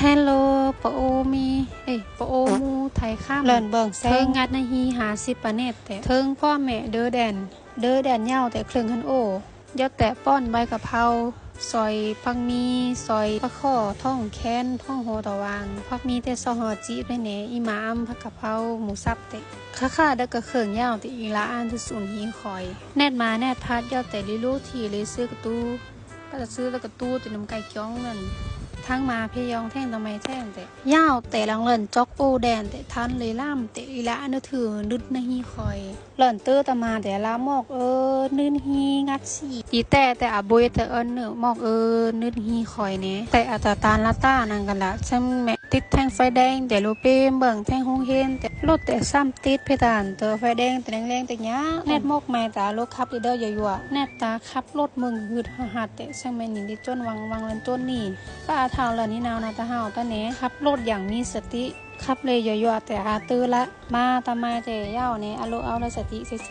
Hello ປາໂອມີ ເອີຍ ປາໂອໝູ່ໄທຂ້າມ ເລີນເບິ່ງແຊງ ເທິງງັດນະຮີຫ້າສິບປາແນດແຕະ ເທິງພໍ່ແມ່ເດີແດນ ເດີແດນຍາວແຕະເຄິ່ງຫັ້ນໂອ ຢອດແຕະປ້ອນໃບກະເພົາ ຊອຍຜັກມີ ຊອຍປາຂໍ ທ້ອງແຄນ ທ້ອງຫົວຕະຫວ່າງ ຜັກມີແຕ່ຊອກຫໍຈິໄປແດ່ ອີ່ໝາອຳ ຜັກກະເພົາ ໝູສັບແຕະ ຄາໆ ແລ້ວກະເຄິ່ງຍາວແຕະ ອີ່ຫຼາອ່ານທີ່ສູນຮີຄອຍ ແນດມາແນດພັດ ຢອດແຕະລີລູທີ ເລເຊກະຕູ ກະຈະຊື້ແລ້ວກະຕູ້ຕິນຳໄກ່ຈ້ອງນັ້ນ ທັງມາເພຍອງແທ່ງຕະໄມແທ່ງແຕະ ຍາວແຕະຫຼັງເລີນຈອກໂອແດນແຕະ ທັນເລລາມແຕະ ອີ່ຫຼາອະນຸຖືນຶດນະຮີຄອຍ ເລີນເຕີຕະມາແຕະລາໝອກເອີ ນຶນຮີງັດສີ ອີແຕະແຕະອາບຸຍແຕະເອີ້ນເນີໝອກເອີ ນຶນຮີຄອຍແດ່ ແຕະອາຕາຕານລາຕານັງກະລະ ຊຳແມະຕິດແທ່ງໄຟແດງແຕະ ໂລເປມເບິ່ງແທ່ງໂຮງເຮນແຕະ ລົດແຕະຊ້ຳຕິດເພດານເຕີໄຟແດງແຕະ ແລງໆ ແຕະຍາ ແນດໝອກໃໝ່ຕາລົດຂັບດີເດີຢວຍໆ ແນດຕາ ຂັບລົດເບິ່ງຫືດຫາດແຕະ ຊ່າງແມ່ນຍິງໄດ້ຈົນວັງວັງແລ່ນຈົນໜີ ປາອາທ້າວເລີນນີ້ນາວນາຕາຫ້າວຕາແນ ຂັບລົດຢ່າງມີສະຕິ ຂັບເລຢວຍໆ ແຕະອາຕື່ລະ ມາຕາມາແຕະຢາວແນ ອາໂລເອົາລະສະຕິເຊເຊ